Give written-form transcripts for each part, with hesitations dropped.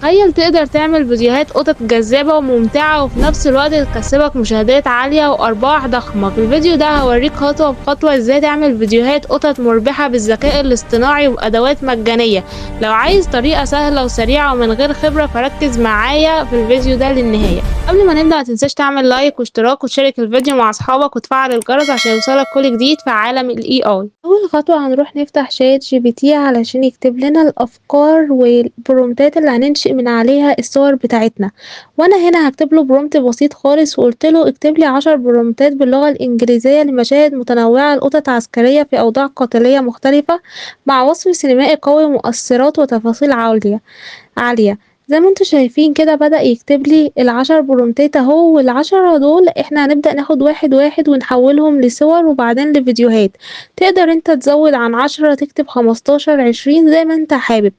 تخيل تقدر تعمل فيديوهات قطط جذابة وممتعة وفي نفس الوقت تكسبك مشاهدات عالية وأرباح ضخمة. في الفيديو ده هوريك خطوة بخطوة ازاي تعمل فيديوهات قطط مربحة بالذكاء الاصطناعي وبأدوات مجانية. لو عايز طريقة سهلة وسريعة ومن غير خبرة فركز معايا في الفيديو ده للنهاية. قبل ما نبدأ متنساش تعمل like واشتراك وتشارك الفيديو مع أصحابك وتفعل الجرس عشان يوصلك كل جديد في عالم ال AI. أول خطوة هنروح نفتح ChatGPT علشان يكتب لنا الأفكار والبرومتات اللي هننشئ من عليها الصور بتاعتنا. وانا هنا هكتب له prompt بسيط خالص وقلت له اكتب لي 10 برومتات باللغة الإنجليزية لمشاهد متنوعة لقطط عسكرية في أوضاع قتالية مختلفة مع وصف سينمائي قوي ومؤثرات وتفاصيل عالية. زي ما انتوا شايفين كده بدأ يكتب لي ال10 برومتات اهو، وال10 دول احنا هنبدأ ناخد واحد واحد ونحولهم لصور وبعدين لفيديوهات. تقدر انت تزود عن 10، تكتب 15، 20 زي ما انت حابب.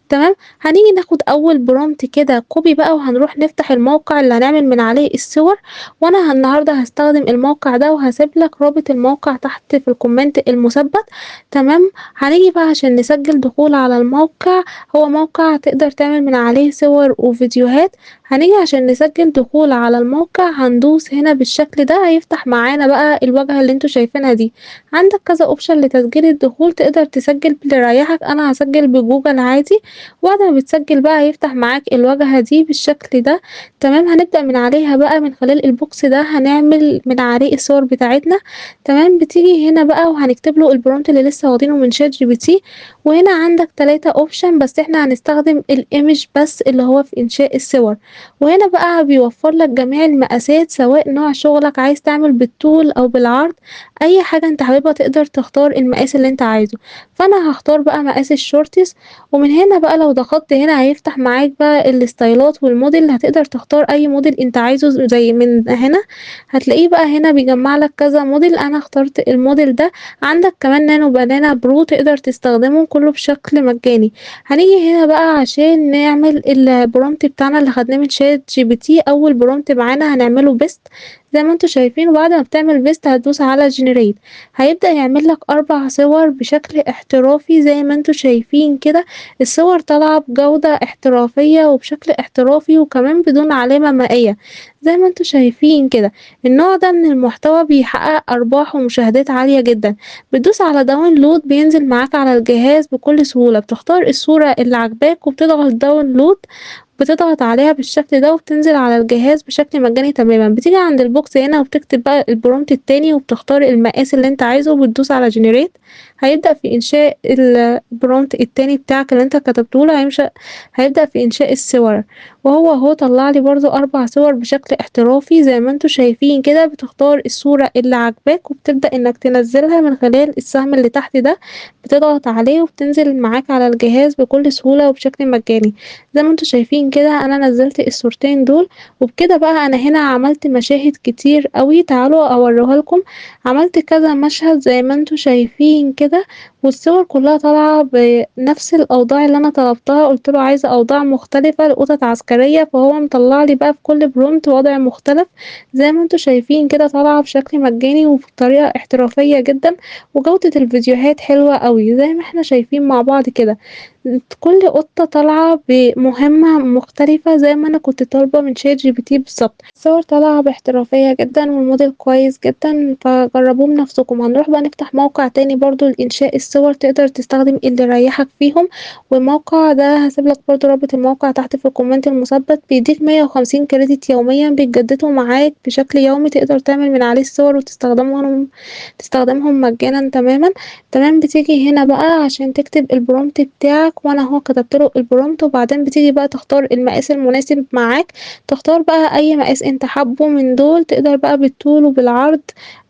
تمام، هنيجي ناخد اول prompt كده copy بقى، وهنروح نفتح الموقع اللي هنعمل من عليه الصور. وانا النهارده هستخدم الموقع ده وهسيب لك رابط الموقع تحت في ال comment المثبت. تمام، هنيجي بقى عشان نسجل دخول على الموقع. هو موقع تقدر تعمل من عليه صور وفيديوهات. هنيجي عشان نسجل دخول على الموقع هندوس هنا بالشكل ده، هيفتح معانا بقى الواجهة اللي انتوا شايفينها دي. عندك كذا option لتسجيل الدخول، تقدر تسجل باللي يريحك. انا هسجل بجوجل عادي. وبعد ما بتسجل بقى هيفتح معاك الواجهة دي بالشكل ده. تمام، هنبدأ من عليها بقى من خلال ال box ده هنعمل من عليه الصور بتاعتنا. تمام، بتيجي هنا بقى وهنكتب له ال prompt اللي لسه واخدينه من ChatGPT. وهنا عندك 3 option، بس احنا هنستخدم ال image بس اللي هو في انشاء الصور. وهنا بقى بيوفر لك جميع المقاسات، سواء نوع شغلك عايز تعمل بالطول او بالعرض، اي حاجة انت حاببها تقدر تختار المقاس اللي انت عايزه. فانا هختار بقى مقاس ال shorts. ومن هنا بقى لو ضغطت هنا هيفتح معاك بقى الستايلات والموديل، هتقدر تختار اي موديل انت عايزه. زي من هنا هتلاقيه بقى هنا بيجمع لك كذا موديل. انا اخترت الموديل ده. عندك كمان Nano Banana Pro تقدر تستخدمه كله بشكل مجاني. هنيجي هنا بقى عشان نعمل ال prompt بتاعنا اللي خدناه من ChatGPT. اول prompt معانا هنعمله paste زي ما انتوا شايفين. وبعد ما بتعمل paste هتدوس على generate، هيبدأ يعمل لك 4 صور بشكل احترافي زي ما انتوا شايفين كده. الصور طالعة بجودة احترافية وبشكل احترافي وكمان بدون علامة مائية زي ما انتوا شايفين كده. النوع ده من المحتوى بيحقق ارباح ومشاهدات عالية جدا. بتدوس على download بينزل معاك على الجهاز بكل سهولة. بتختار الصورة اللي عجباك وبتضغط download، بتضغط عليها بالشكل ده وبتنزل على الجهاز بشكل مجاني تماما. بتيجي عند ال box هنا وبتكتب بقى ال prompt التاني وبتختار المقاس اللي انت عايزه وبتدوس على generate. هيبدأ في انشاء ال prompt التاني بتاعك اللي انت كتبته له، هيبدأ في انشاء الصور. وهو اهو طلع لي برضو 4 صور بشكل احترافي زي ما انتوا شايفين كده. بتختار الصورة اللي عجباك وبتبدأ انك تنزلها من خلال السهم اللي تحت ده، بتضغط عليه وبتنزل معاك على الجهاز بكل سهولة وبشكل مجاني زي ما انتوا شايفين كده. انا نزلت الصورتين دول، وبكده بقى انا هنا عملت مشاهد كتير قوي. تعالوا اوريها لكم. عملت كذا مشهد زي ما انتوا شايفين كده، والصور كلها طالعة بنفس الأوضاع اللي أنا طلبتها. قلت له عايزة أوضاع مختلفة لقطط عسكرية، فهو مطلع لي بقى في كل prompt وضع مختلف زي ما انتوا شايفين كده. طالعة بشكل مجاني وبطريقة احترافية جدا، وجودة الفيديوهات حلوة قوي زي ما احنا شايفين مع بعض كده. كل قطة طالعة بمهمة مختلفة زي ما أنا كنت طالبة من ChatGPT بالظبط. الصور طالعة باحترافية جدا والموديل كويس جدا، فجربوه بنفسكم. هنروح بقى نفتح موقع تاني برضو لإنشاء الصور، تقدر تستخدم اللي يريحك فيهم. والموقع ده هسيب لك برضو رابط الموقع تحت في ال comment المثبت. بيديك 150 credit يوميا، بيتجددوا معاك بشكل يومي، تقدر تعمل من عليه الصور وتستخدمهم مجانا تماما. تمام، بتيجي هنا بقى عشان تكتب ال prompt بتاعك، وانا اهو كتبت له ال prompt. وبعدين بتيجي بقى تختار المقاس المناسب معاك، تختار بقى اي مقاس انت حابه من دول. تقدر بقى بالطول وبالعرض،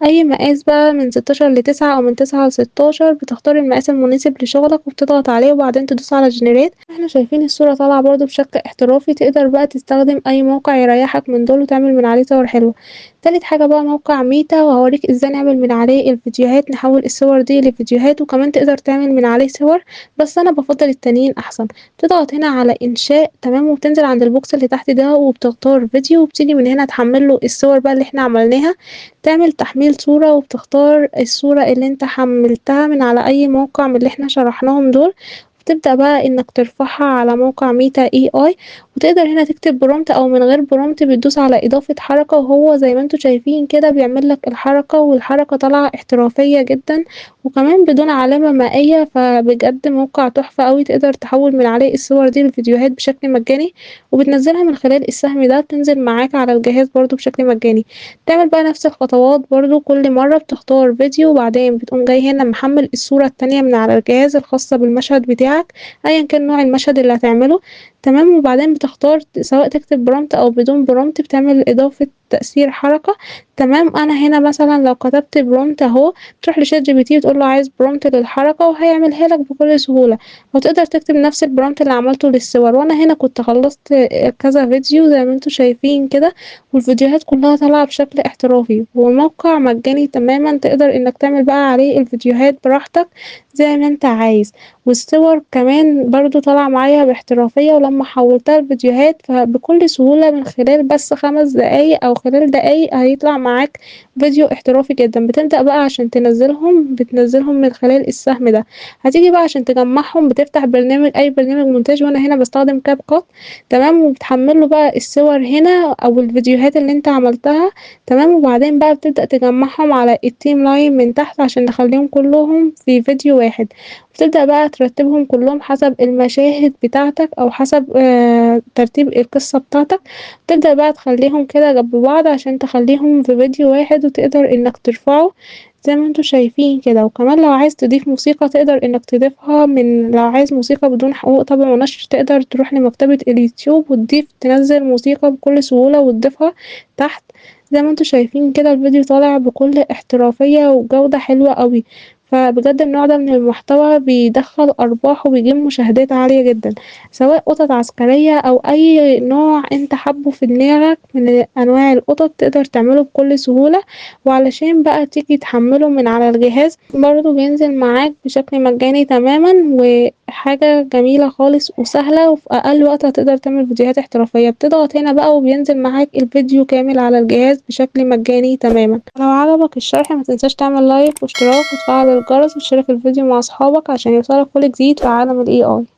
اي مقاس بقى من 16 ل9 او من 9 ل16، بتختار المقاس المناسب لشغلك وبتضغط عليه وبعدين تدوس على generate. احنا شايفين الصورة طالعة برضو بشكل احترافي. تقدر بقى تستخدم اي موقع يريحك من دول وتعمل من عليه صور حلوة. تالت حاجة بقى موقع ميتا، وهوريك ازاي نعمل من عليه الفيديوهات، نحول الصور دي لفيديوهات، وكمان تقدر تعمل من عليه صور، بس انا بفضل التانيين احسن. تضغط هنا على انشاء، تمام، وبتنزل عند ال box اللي تحت ده وبتختار فيديو، وبتيجي من هنا تحمل له الصور بقى اللي احنا عملناها. تعمل تحميل صورة وبتختار الصورة اللي انت حملتها من على اي موقع من اللي احنا شرحناهم دول، وتبدأ بقى إنك ترفعها على موقع Meta AI، وتقدر هنا تكتب prompt أو من غير prompt. بتدوس على إضافة حركة وهو زي ما انتوا شايفين كده بيعمل لك الحركة، والحركة طالعة احترافية جدا وكمان بدون علامة مائية. فبجد موقع تحفة قوي، تقدر تحول من عليه الصور دي لفيديوهات بشكل مجاني، وبتنزلها من خلال السهم ده بتنزل معاك على الجهاز برضو بشكل مجاني. تعمل بقى نفس الخطوات برضو، كل مرة بتختار فيديو وبعدين بتقوم جاي هنا محمل الصورة التانية من على الجهاز الخاصة بالمشهد بتاعك ايا كان نوع المشهد اللي هتعمله، تمام. وبعدين بتختار سواء تكتب prompt او بدون prompt، بتعمل اضافة تأثير حركة، تمام. انا هنا مثلا لو كتبت prompt اهو، تروح ل ChatGPT وتقول له عايز prompt للحركة وهيعملها لك بكل سهولة، وتقدر تكتب نفس ال prompt اللي عملته للصور. وانا هنا كنت خلصت كذا فيديو زي ما انتم شايفين كده، والفيديوهات كلها طالعة بشكل احترافي، وموقع مجاني تماما تقدر انك تعمل بقى عليه الفيديوهات براحتك زي ما انت عايز. والصور كمان برضو طالعة معايا باحترافية، ولما حولتها لفيديوهات فبكل سهولة من خلال بس 5 دقايق او خلال دقايق هيطلع معاك فيديو احترافي جدا. بتبدأ بقى عشان تنزلهم، بتنزلهم من خلال السهم ده. هتيجي بقى عشان تجمعهم بتفتح اي برنامج مونتاج، وانا هنا بستخدم CapCut، تمام. وبتحمله بقى الصور هنا او الفيديوهات اللي انت عملتها، تمام. وبعدين بقى بتبدأ تجمعهم على ال timeline من تحت عشان نخليهم كلهم في فيديو واحد. بتبدأ بقى ترتبهم كلهم حسب المشاهد بتاعتك او حسب ترتيب القصة بتاعتك. تبدأ بقى تخليهم كده جنب بعض عشان تخليهم في فيديو واحد وتقدر انك ترفعه زي ما انتوا شايفين كده. وكمان لو عايز تضيف موسيقى تقدر انك تضيفها، من لو عايز موسيقى بدون حقوق طبع ونشر تقدر تروح لمكتبة اليوتيوب وتضيف تنزل موسيقى بكل سهولة وتضيفها تحت. زي ما انتوا شايفين كده الفيديو طالع بكل احترافية وجودة حلوة قوي. فبجد النوع ده من المحتوى بيدخل أرباح وبيجيب مشاهدات عالية جدا، سواء قطط عسكرية أو أي نوع انت حابه في دماغك من أنواع القطط تقدر تعمله بكل سهولة. وعلشان بقى تيجي تحمله من على الجهاز برضو بينزل معاك بشكل مجاني تماما، وحاجة جميلة خالص وسهلة، وفي أقل وقت هتقدر تعمل فيديوهات احترافية. بتضغط هنا بقى وبينزل معاك الفيديو كامل على الجهاز بشكل مجاني تماما. لو عجبك الشرح ما تنساش تعمل like واشتراك وتفعل الجرس وتشارك الفيديو مع أصحابك عشان يوصلك كل جديد في عالم ال AI.